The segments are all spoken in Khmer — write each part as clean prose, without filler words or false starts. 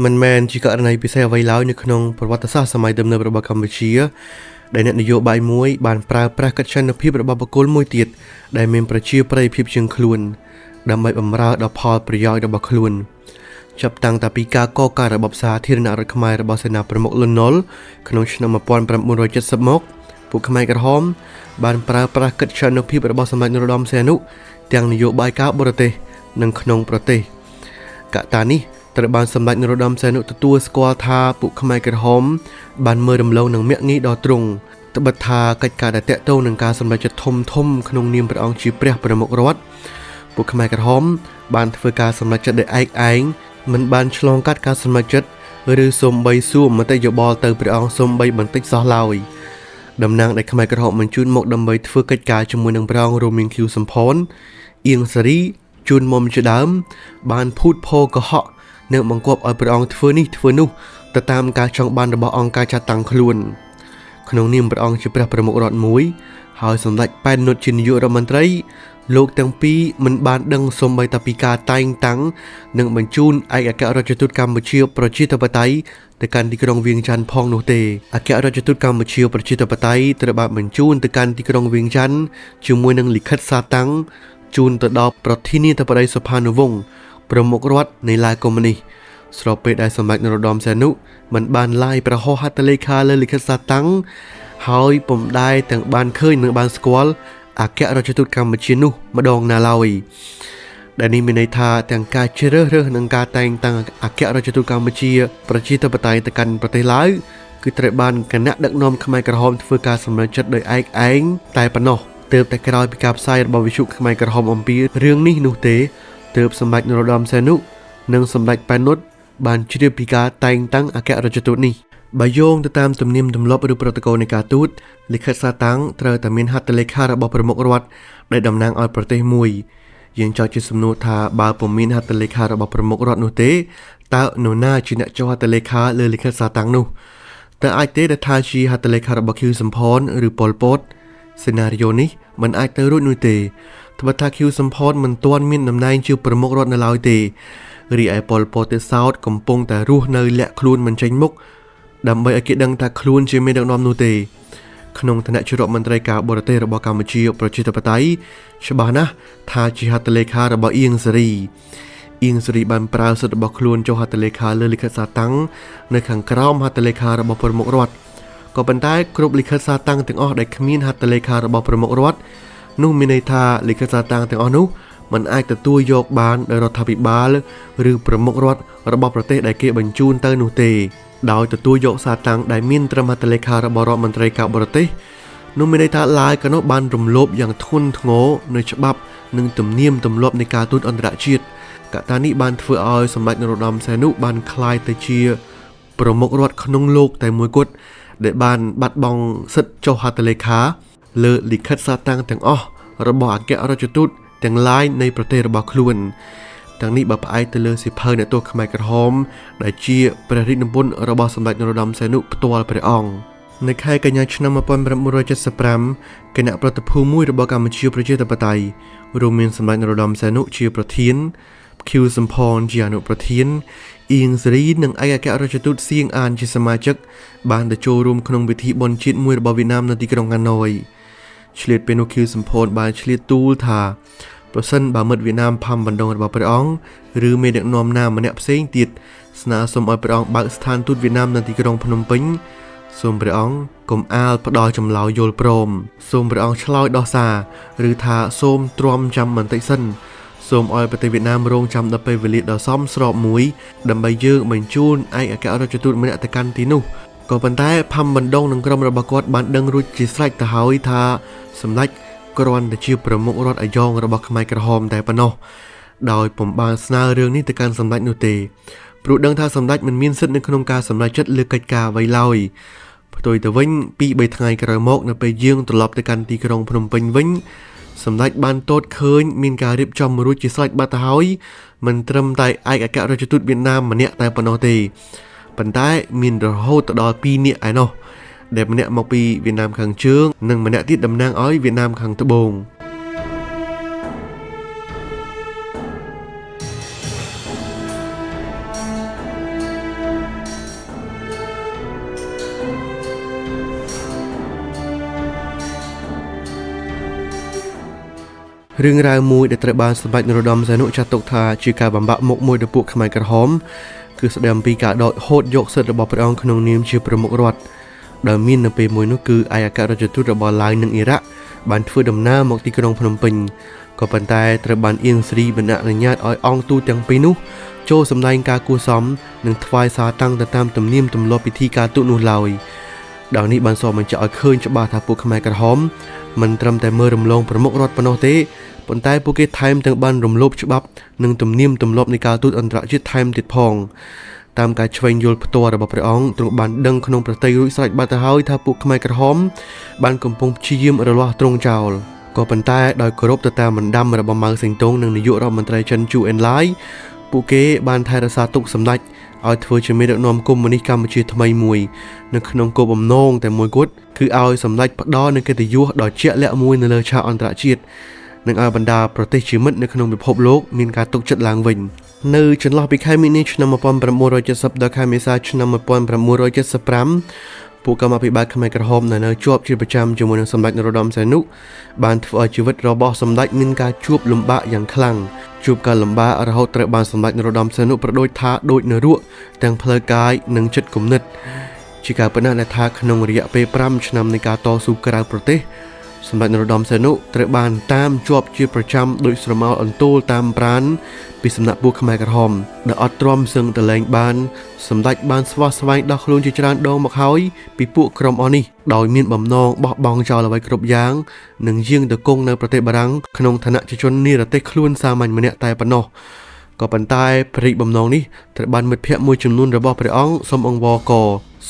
មិនមែនជាករណីពិសេសអ្វីឡើយនៅក្នុងប្រវត្តិសាស្ត្រសម័យទំនើបរបស់កម្ពុជាដែលអ្នកនយោបាយមួយបានប្រើប្រាស់កិត្យានុភាពរបស់បុគ្គលមួយទៀតដែលមានប្រជាប្រិយភាពជាងខ្លួនដើម្បីបម្រើដល់ផលប្រយោជន៍របស់ខ្លួនចាប់តាំងតែពីការកកើតរបបសាធារណរដ្ឋខ្មែររបស់សេនាប្រមុខលន់នល់ក្នុងឆ្នាំ1970មកពួកខ្មែរក្រហមបានប្រើប្រាស់កិត្យានុភាពរបស់សម្ដេចនរោត្តមសីហនុទាំងនយោបាយការបរទេសនិងក្នុងប្រទេសកត្តានេះត្រូវបានសម្ដេចនរោត្តមសីហនុទទួលស្គាល់ថាពួកខ្មែរក្រហមបានមើលរំលងនឹងមាក់ងាយដល់ទ្រង់ត្បិតថាកិច្ចការដែលតាក់ទងនឹងការសម្រេចចិត្តធំធំក្នុងនាមព្រះអង្គជាព្រះប្រមុខរដ្ឋពួកខ្មែរក្រហមបានធ្វើការសម្រេចចិត្តដោយឯកឯងមិនបានឆ្លងកាត់ការសម្រេចចិត្តឬសូម្បីសួរមតិយោបល់ទៅព្រះអង្គសូម្បីបន្តិចសោះឡើយតំណាងដែលខ្មែរក្រហមបញ្ជូនមកដើម្បីធ្វើកិច្ចការជាមួយនឹងព្រះអង្គរួមមានខៀវសំផនអៀងសារីជួនមុំជាដើមបានភូតភរកុហកនិងបង្គាប់ឲ្យព្រះអង្គធ្វើនេះធ្វើនោះទៅតាមការចង់បានរបស់អង្គការចាត់តាំងខ្លួនក្នុងនាមព្រះអង្គជាព្រះប្រមុខរដ្ឋមួយហើយសម្ដេចប៉ែននុតជានាយករដ្ឋមន្ត្រីលោកទាំងពីរមិនបានដឹងសូម្បីតែពីការតែងតាំងនិងបញ្ជូនឯកអគ្គរដ្ឋទូតកម្ពុជាប្រជាធិបតេយ្យទៅកាន់ទីក្រុងវៀងច័ន្ទផងនោះទេអគ្គរដ្ឋទូតកម្ពុជាប្រជាធិបតេយ្យត្រូវបានបញ្ជូនទៅកាន់ទីក្រុងវៀងច័ន្ទជាមួយនឹងលិខិតសារតាំងជូនទៅដល់ប្រធានាធិបតីសុផានុវង្សប្រមុខរដ្ឋនៃឡាវកុម្មុយនីសស្របពេលដែលសម្ដេចនរោត្តមសីហនុមិនបានឡាយព្រះហស្ថលេខាលើលិខិតសារតាំងហើយពុំដែលទាំងបានឃើញនិងបានស្គាល់អគ្គរដ្ឋទូតកម្ពុជានោះម្ដងណាឡើយដែលនេះមានន័យថាទាំងការជ្រើសរើសនិងការតែងតាំងអគ្គរដ្ឋទូតកម្ពុជាប្រជាធិបតេយ្យទៅកាន់ប្រទេសឡាវគឺត្រូវបានគណៈដឹកនាំខ្មែរក្រហមធ្វើការសម្រេចចិត្តដោយឯកឯងតែប៉ុណ្ណោះទើបតែក្រោយពីការផ្សាយរបស់វិទ្យុខ្មែរក្រហមអំពីរឿងនេះនោះទេទើបសម្ដេចនរោត្តមសីហនុនិងសម្ដេចប៉ែននុតបានជ្រាបពីការតែងតាំងអគ្គរដ្ឋទូតនេះបើយោងទៅតាមទំនៀមទម្លាប់ឬប្រូតូកូលនៃការទូតលិខិតសារតាំងត្រូវតែមានហត្ថលេខារបស់ប្រមុខរដ្ឋដែលតំណាងឲ្យប្រទេសមួយយើងចោទជាសំណួរថាបើពុំមានហត្ថលេខារបស់ប្រមុខរដ្ឋនោះទេតើនរណាជាអ្នកចុះហត្ថលេខាលើលិខិតសារតាំងនោះតើអាចទេដែលថាជាហត្ថលេខារបស់ខៀវសំផនឬប៉ុលពតសេណារីយ៉ូនេះមិនអាចទៅរួចនោះទេត្បិតថាខៀវសំផនមិនទាន់មានតំណែងជាប្រមុខរដ្ឋនៅឡើយទេរីឯប៉ុលពតទៀតសោតកំពុងតែរស់នៅលាក់ខ្លួនមិនចេញមុខដើម្បីឲ្យគេដឹងថាខ្លួនជាមេដឹកនាំនោះទេក្នុងឋានៈជារដ្ឋមន្ត្រីការបរទេសរបស់កម្ពុជាប្រជាធិបតេយ្យច្បាស់ណាស់ថាជាហត្ថលេខារបស់អៀងសារីអៀងសារីបានប្រើសិទ្ធិរបស់ខ្លួនចុះហត្ថលេខាលើលិខិតសារតាំងនៅខាងក្រោមហត្ថលេខារបស់ប្រមុខរដ្ឋក៏ប៉ុន្តែគ្រប់លិខិតសារតាំងទាំងអស់ដែលគ្មានហត្ថលេខារបស់ប្រមុខរដ្ឋនោះមានន័យថាលិខិតសារតាំងទាំងអស់នោះមិនអាចទទួលយកបានដោយរដ្ឋាភិបាលឬប្រមុខរដ្ឋរបស់ប្រទេសដែលគេបញ្ជូនទៅនោះទេដោយទទួលយកសារតាំងដែលមានត្រឹមហត្ថលេខារបស់រដ្ឋមន្ត្រីការបរទេសនោះមានន័យថាឡាវកាលនោះបានរំលោភយ៉ាងធ្ងន់ធ្ងរនៅច្បាប់និងទំនៀមទម្លាប់នៃការទូតអន្តរជាតិកត្តានេះបានធ្វើឲ្យសម្ដេចនរោត្តមសីហនុបានក្លាយទៅជាប្រមុខរដ្ឋក្នុងលោកតែមួយគត់ដែលបានបាត់បង់សិទ្ធិចុះហត្ថលេខាលើលិខិតសារតាំងទាំងអស់របស់អគ្គរដ្ឋទូតទាំងឡាយនៃប្រទេសរបស់ខ្លួនទាំងនេះបើផ្អែកទៅលើសៀវភៅអ្នកទោសខ្មែរក្រហមដែលជាព្រះរាជនិពន្ធរបស់សម្ដេចនរោត្តមសីហនុផ្ទាល់ព្រះអង្គនៅខែកញ្ញាឆ្នាំ1975គណៈប្រតិភូមួយរបស់កម្ពុជាប្រជាធិបតេយ្យរួមមានសម្ដេចនរោត្តមសីហនុជាប្រធានខៀវសំផនជាអនុប្រធានអៀងសារីនិងឯកអគ្គរដ្ឋទូតសៀងអានជាសមាជិកបានទៅចូលរួមក្នុងពិធីបុណ្យជាតិមួយរបស់វៀតណាមនៅទីក្រុងហាណូយឆ្លៀតពេលនោះខៀវសំផនបានឆ្លៀតទូលថាប្រសិនបើមិត្តវៀតណាមផាំបណ្ដងរបស់ព្រះអង្គឬមេដឹកនាំណាម្នាក់ផ្សេងទៀតស្នើសុំឲ្យព្រះអង្គបើកស្ថានទូតវៀតណាមនៅទីក្រុងភ្នំពេញសូមព្រះអង្គកុំអាលផ្ដល់ចម្លើយយល់ព្រមសូមព្រះអង្គឆ្លើយដោះសារឬថាសូមទ្រាំចាំបន្តិចសិនសូមឲ្យប្រទេសវៀតណាមរងចាំដល់ពេលវេលាដ៏សមស្របមួយដើម្បីយើងបញ្ជូនឯកអគ្គរដ្ឋទូតម្នាក់ទៅកាន់ទីនោះក៏ប៉ុន្តែផាំបណ្ដងនិងក្រុមរបស់គាត់បានដឹងរួចជាស្រេចទៅហើយថាសម្ដេចគ្រាន់តែជាប្រមុខរដ្ឋអាយ៉ងរបស់ខ្មែរក្រហមតែប៉ុណ្ណោះដោយពុំបានស្នើរឿងនេះទៅកាន់សម្ដេចនោះទេព្រោះដឹងថាសម្ដេចមិនមានសិទ្ធិនៅក្នុងការសម្រេចចិត្តលើកិច្ចការអ្វីឡើយផ្ទុយទៅវិញ2-3ថ្ងៃក្រោយមកនៅពេលយើងត្រឡប់ទៅកាន់ទីក្រុងភ្នំពេញវិញសម្ដេចបានទតឃើញមានការរៀបចំរួចជាស្រេចបាត់ទៅហើយមិនត្រឹមតែឯកអគ្គរដ្ឋទូតវៀតណាមម្នាក់តែប៉ុណ្ណោះទេប៉ុន្តែមានរហូតដល់2នាក់ឯណោះដែលម្នាក់មកពីវៀតណាមខាងជើងនិងម្នាក់ទៀតតំណាងឲ្យវៀតណាមខាងត្បូង រឿងរ៉ាវមួយដែលត្រូវបានសម្ដេចនរោត្តមសីហនុចាត់ទុកថាជាការបំបាក់មុខមួយដល់ពួកខ្មែរក្រហមគឺស្ដីអំពីការដកហូតយកសិទ្ធិរបស់ព្រះអង្គក្នុងនាមជាប្រមុខរដ្ឋដោយមាននៅពេលមួយនោះគឺឯកអគ្គរដ្ឋទូតរបស់ឡាវនិងអ៊ីរ៉ាក់បានធ្វើដំណើរមកទីក្រុងភ្នំពេញក៏ប៉ុន្តែត្រូវបានអៀងស្រីមិនអនុញ្ញាតឲ្យអង្គទូតទាំងពីរនោះចូលសម្ដែងការគួរសមនិងថ្វាយសារតាំងទៅតាមទំនៀមទម្លាប់ពិធីការទូតនោះឡើយដោយនេះបានសបញ្ជាក់ឲ្យឃើញច្បាស់ថាពួកខ្មែរក្រហមមិនត្រឹមតែមើលរំលងប្រមុខរដ្ឋប៉ុណ្ណោះទេប៉ុន្តែពួកគេថែមទាំងបានរំលោភច្បាប់និងទំនៀមទម្លាប់នៃការទូតអន្តរជាតិថែមទៀតផងតាមការឆ្វេងយល់ផ្ទាល់របស់ព្រះអង្គទ្រង់បានដឹងក្នុងប្រតិរួចស្រេចបាត់ទៅហើយថាពួកខ្មែរក្រហមបានកំពុងព្យាយាមរលាស់ទ្រង់ចោលក៏ប៉ុន្តែដោយគោរពទៅតាមបណ្ដាំរបស់ម៉ៅសេងតុងនិងនាយករដ្ឋមន្ត្រីចិនជូអេនឡាយពួកគេបានថែរក្សាទុកសម្ដេចឲ្យធ្វើជាមេដឹកនាំកុម្មុយនីសកម្ពុជាថ្មីមួយនៅក្នុងគោលបំណងតែមួយគត់គឺឲ្យសម្ដេចផ្ដល់នូវកិត្តិយសដ៏ជាក់លាក់មួយនៅលើឆាកអន្តរជាតិនិងឲ្យបណ្ដាប្រទេសជាមិត្តនៅក្នុងពិភពលោកមានការទុកចិត្តឡើងវិញនៅចន្លោះពីខែមីនាឆ្នាំ1970ដល់ខែមេសាឆ្នាំ1975ពួកកម្មាភិបាលខ្មែរក្រហមនៅជាប់ជាប្រចាំជាមួយនឹងសម្ដេចនរោត្តមសីហនុបានធ្វើឲ្យជីវិតរបស់សម្ដេចមានការជួបលំបាកយ៉ាងខ្លាំងជួបការលំបាករហូតត្រូវបានសម្ដេចនរោត្តមសីហនុប្រដូចថាដូចនរកទាំងផ្លូវកាយនិងចិត្តគំនិតជាការពិតណាស់ដែលថាក្នុងរយៈពេល5ឆ្នាំនៃការតស៊ូក្រៅប្រទេសសម្ដេចនរោត្តមសីហនុត្រូវបានតាមជាប់ជាប្រចាំដោយស្រមោលអន្ទោលតាមប្រាណពីសំណាក់ពួកខ្មែរក្រហមដែលអត់ទ្រាំសឹងតលែងបានសម្ដេចបានស្វះស្វែងដោះខ្លួនជាច្រើនដងមកហើយពីពួកក្រុមអស់នេះដោយមានបំណងបោះបង់ចោលអ្វីគ្រប់យ៉ាងនិងយាងទៅគង់នៅប្រទេសបារាំងក្នុងឋានៈជាជននិរទេសខ្លួនសាមញ្ញម្នាក់តែប៉ុណ្ណោះក៏ប៉ុន្តែព្រះរាជបំណងនេះត្រូវបានមិត្តភក្តិមួយចំនួនរបស់ព្រះអង្គសូមអង្វរក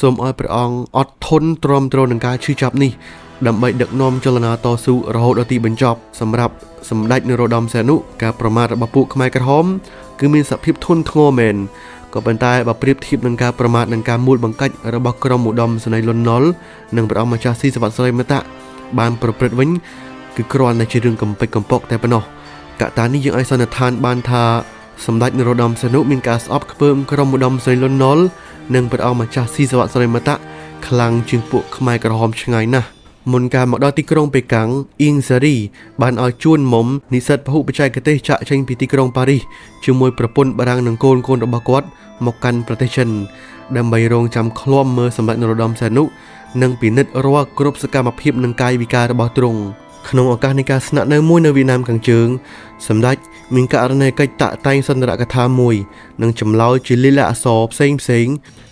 សូមឲ្យព្រះអង្គអត់ធន់ទ្រាំទ្រនឹងការឈឺចាប់នេះដើម្បីដឹកនាំចលនាតស៊ូរហូតដល់ទីបញ្ចប់សម្រាប់សម្ដេចនរោត្តមសីហនុការប្រមាថរបស់ពួកខ្មែរក្រហមគឺមានសភាពធន់ធ្ងរមែនក៏ប៉ុន្តែបើប្រៀបធៀបនឹងការប្រមាថនិងការមូលបង្កាច់របស់ក្រុមឧត្តមសេនីយ៍លន់នល់និងព្រះអង្គម្ចាស់ស៊ីសវត្តសិរីមតៈបានប្រព្រឹត្តវិញគឺគ្រាន់តែជារឿងកំពេចកំប៉ុកតែប៉ុណ្ណោះកត្តានេះយើងអាចសន្និដ្ឋានបានថាសម្ដេចនរោត្តមសីហនុមានការស្អប់ខ្ពើមក្រុមឧត្តមសេនីយ៍លន់នល់និងព្រះអង្គម្ចាស់ស៊ីសវត្តសិរីមតៈខ្លាំងជាងពួកខ្មែរក្រហមឆ្ងាយណាស់មុនការមកដល់ទីក្រុងប៉េកាំងអៀងសារីបានឲ្យជួនមុំនិស្សិតពហុបច្ចេកទេសចាក់ចេញពីទីក្រុងប៉ារីសជាមួយប្រពន្ធបារាំងនិងកូនៗរបស់គាត់មកកាន់ប្រទេសចិនដើម្បីរងចាំឃ្លាំមើលសម្ដេចនរោត្តមសីហនុនិងពិនិត្យរាល់គ្រប់សកម្មភាពនិងកាយវិការរបស់ទ្រង់ក្នុងឱកាសនៃការស្នាក់នៅមួយនៅវៀតណាមខាងជើងសម្ដេចមានករណីកិច្ចតាក់តែងសន្ទរកថាមួយនិងចម្លើយជាលាយលក្ខណ៍អក្សរផ្សេងផ្សេង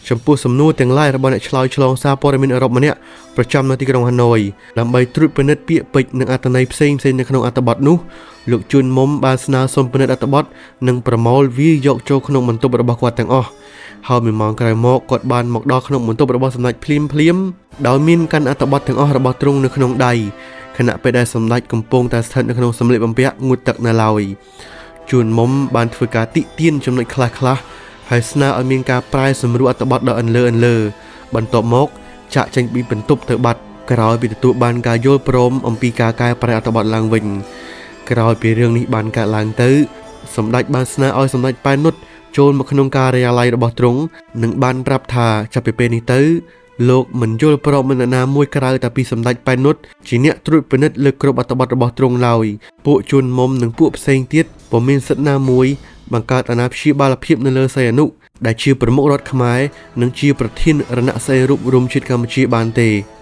ចំពោះសំណួរទាំងឡាយរបស់អ្នកឆ្លើយឆ្លងសារព័ត៌មានអឺរ៉ុបម្នាក់ប្រចាំនៅទីក្រុងហាណូយដើម្បីត្រួតពិនិត្យពាក្យពេចន៍និងអត្ថន័យផ្សេងផ្សេងនៅក្នុងអត្ថបទនោះលោកជួនមុំបានស្នើសុំពិនិត្យអត្ថបទនិងប្រមូលវាយកចូលក្នុងបន្ទប់របស់គាត់ទាំងអស់ហើយមួយម៉ោងក្រោយមកគាត់បានមកដល់ក្នុងបន្ទប់របស់សម្ដេចភ្លាមភ្លាមដោយមានកាន់អត្ថបទទាំងអស់របស់ទ្រង់នៅក្នុងដៃខណៈពេលដែលសម្ដេចកំពុងតែស្ថិតនៅក្នុងសម្លៀកបំពាក់ងូតទឹកនៅឡើយជួនមុំបានធ្វើការតិទៀនចំណុចខ្លះៗហើយស្នើឲ្យមានការប្រែសម្រួលអត្ថបទដល់អន្លើបន្ទាប់មកចាក់ចេញពីបន្ទប់ទៅបាត់ក្រោយពីទទួលបានការយល់ព្រមអំពីការកែប្រែអត្ថបទឡើងវិញក្រោយពីរឿងនេះបានកើតឡើងទៅសម្ដេចបានស្នើឲ្យសម្ដេចប៉ែននុតចូលមកក្នុងការិយាល័យរបស់ទ្រង់និងបានប្រាប់ថាចាប់ពីពេលនេះទៅលោកមិនយល់ព្រមមិនណាមួយក្រៅតែពីសម្ដេចប៉ែននុតជាអ្នកត្រួតពិនិត្យលើគ្រប់អត្ថបទរបស់ទ្រង់ឡើយពួកជួនមុំនិងពួកផ្សេងទៀតពុំមានសិទ្ធិណាមួយបង្កើតអាណាព្យាបាលភាពនៅលើសីហនុដែលជាប្រមុខរដ្ឋខ្មែរនិងជាប្រធានរណសិរ្សរូបរួមជាតិកម្ពុជាបានទេ។